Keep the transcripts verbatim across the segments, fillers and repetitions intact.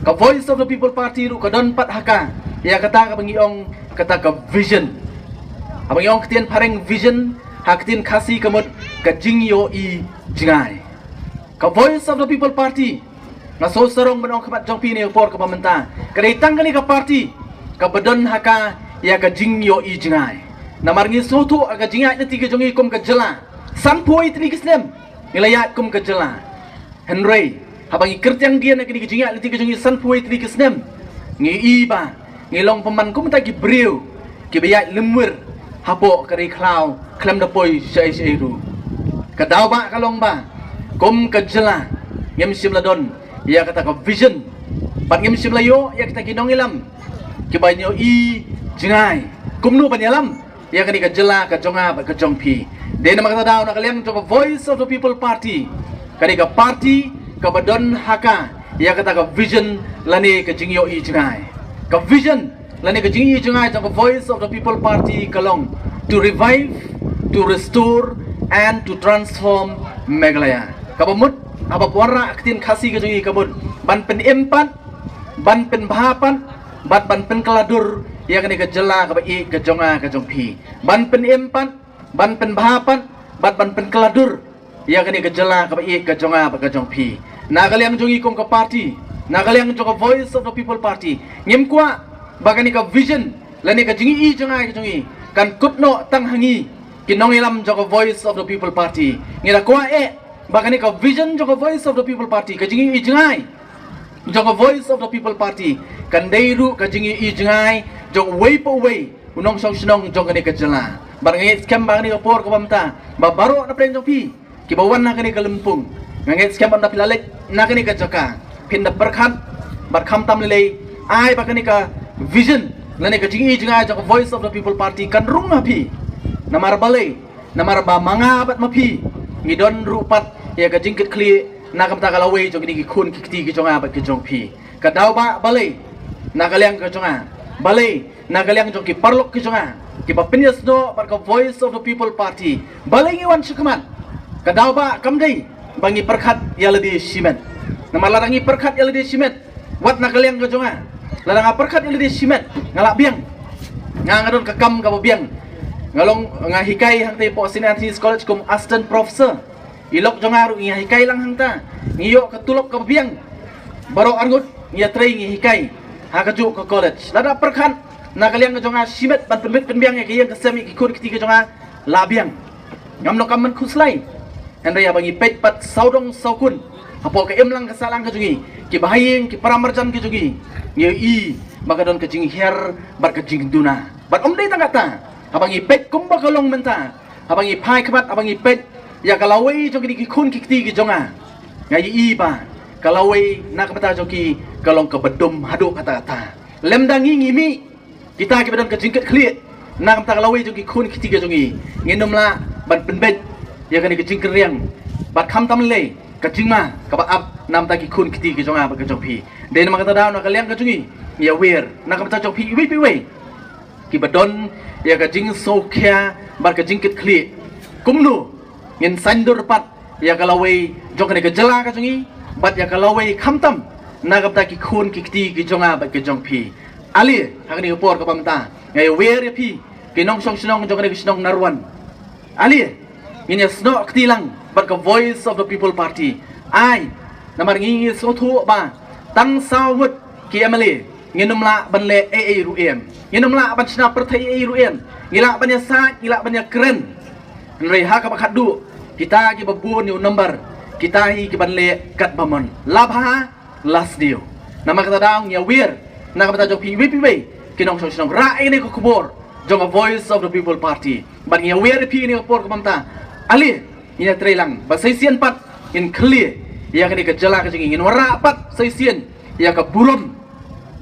Ka Voice of the People Party ruh ka don pat ha ka ïa kata kaba ngi ong kata ka vision. Haba ngi ong ktien phareng vision, ha ktien Khasi ka mut ka jingïohi jngai. Ka Voice of the People Party, nga sngewsarong ban ong khmat jong phi ne por kaba mynta, ka dei tang kane ka party kaba don ha ka ïa ka jingïohi jngai. Namar ngi sngewthuh ha ka jingïaid lynti ka jong ngi kum ka jylla, sanphew tylli ki snem ngi la ïaid kum ka jylla. Hynrei haba ngi kyrtiang dien na kine ki jingïaid lynti ki jong ngi sanphew tylli ki snem, ngi i ba ngi long pynban kum kita ki briew kiba ïaid lymwir hapoh ka ri khlaw khlem da poi shaei shaei ruh. Ka daw ba ka long ba kum ka jylla ngim shym la don ïa kata ka vision, bad ngim shym la ïoh ïa kita ki nongïalam kiba ïohi jngai kumno ban ïalam ïa kane ka jylla ka jong nga bad ka jong phi. Dei namar kata daw na ka liang jong ka Voice of the People Party, kane ka party kaba don ha ka ïa kata ka vision lane ka jingïohi jngai. Ka vision lane ka jingïohi jngai jong ka Voice of the People Party ka long to revive, to restore and to transform Meghalaya. Kaba mut, haba pynrah ha ktien Khasi ka jong ngi ka mut ban pynim pat, ban pynbha pat, bad ban pynkylla dur ïa kane ka jylla kaba ïeit ka jong nga ka jong phi. Ban pynim pat, ban pynbha pat, bad ban pynkylla dur ïa kane ka jylla kaba ïeit ka jong nga bad ka jong phi. Na ka liang jong ngi kum ka party, na ka liang jong ka Voice of the People Party, ngim kwah ba kane ka vision lane ka jingïohi jngai ka jong ngi kan kut noh tang ha ngi ki nongïalam jong ka Voice of the People Party. Ngi la kwah eh ba kane ka vision jong ka Voice of the People Party, ka jingïohi jngai jong ka Voice of the People Party, kan dei ruh ka jingïohi jngai jong uwei pa uwei u nongshong shnong jong kane ka jylla. Bad nga ngeit skhem ba kane ka por kaba mynta ba baroh na pdeng jong phi kiba wan na kane ka lympung, nga ngeit skhem ba ynda phi la leit na kane ka jaka phin da pyrkhat bad khamtam lei lei ai ba kane ka vision lane ka jingïohi jngai jong ka Voice of the People Party kan rung ha phi. Namar balei? Namar ba ma nga bad ma phi ngi don ruh pat ïa ka jingkitkhlieh na ka bynta ka lawei jong kine ki khun ki kti ki jong nga bad ki jong phi. Ka daw ba balei na ka liang ka jong nga, balei na ka liang jong ki paralok ki jong nga kiba pynïasnoh bad ka Voice of the People Party, balei ngi wan shakhmat? Ka daw ba kam dei ba ngi pyrkhat ïa lade shimet. Namar lada ngi pyrkhat ïa lade shimet, wat na ka liang ka jong nga, lada nga pyrkhat ïa lade shimet nga lah biang. Nga, nga don ka kam kaba biang. Nga long, nga hikai hangtei hapoh St Anthony's College kum assistant professor. I lok jong nga ruh ngi hikai lang hangta, ngi ïoh ka tulop kaba biang. Baroh arngut ngi ïatrei ngi hikai ha kajuh ka college. Lada pyrkhat na ka liang ka jong nga shimet ban pynbit pynbiang ïa ka ïing ka sem ïa ki khun ki kti ka jong nga, lah biang. Ngam donkam ban khuslai. Hynrei haba ngi peit pat sawdong sawkun hapoh ka imlang ka sahlang ka jong ngi, ki bahaïing ki paramarjan ki jong ngi, ngi ïohi ba ka don ka jinghiar bad ka jingduna. Bad ym dei tang kata, haba ngi peit kumba ka long mynta, haba ngi phai khmat, haba ngi peit ïa ka lawei jong kine ki khun ki kti ki jong nga, nga ïohi ba ka lawei na ka bynta jong ki ka long kaba dum haduh katta katta. Lymda ngi ngi mih kita kiba don ka jingkitkhlieh na ka bynta ka lawei jong ki khun ki kti ki jong ngi, ngin ym lah ban pynbeit ïa kane ka jingkyrriang bad khamtam lei ka jingma kaba ap na ka bynta ki khun ki kti ki jong nga bad ka jong phi. Dei namar kata daw na ka liang ka jong ngi, ngi ïawer na ka bynta jong phi iwei pa iwei kiba don ïa ka jingsngewkhia bad ka jingkitkhlieh. Kumno ngin saiñdur pat ïa ka lawei jong kane ka jylla ka jong ngi bad ïa ka lawei khamtam na ka bynta ki khun ki kti ki jong nga bad ki jong phi? Ale ha kane ka por kaba mynta nga ïawer ïa phi ki nongshong shnong jong kane ka shnong Narwan. Ale ngin ïasnoh kti lang bad ka Voice of the People Party. Ai, namar ngi ngi sngewthuh ba tang saw ngut ki M L A ngin ym lah ban leh ei ei ruh em. Ngin ym lah ban shna pyrthei ei ei ruh em. Ngi lah ban ïasaid, ngi lah ban ïakren. Hynrei ha kaba khatduh kita kiba bun ïa u nombar, kita hi kiban leh katba mon. La bha la sniew. Namar kata daw ngi ïawer na ka bynta jong phi iwei pa iwei ki nongshong shnong, rah ïa kane ka khubor jong ka Voice of the People Party. Bad ngi ïawer ïa phi ïa kane ka por kaba mynta. Ale ngin ïatrei lang ba sa shisien pat ngin khlieh ïa kane ka jylla ka jong ngi, ngin wanrah pat sa shisien ïa ka burom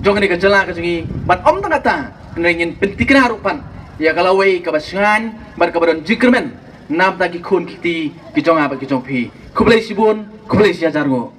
jong kane ka jylla ka jong ngi. Bad ym tang kata, hynrei ngin pynthikna ruh pat ïa ka lawei kaba shngaiñ bad kaba don jingkyrmen na bynta ki khun ki kti ki jong nga bad ki jong phi. Khublei shibun, khublei shihajar nguh.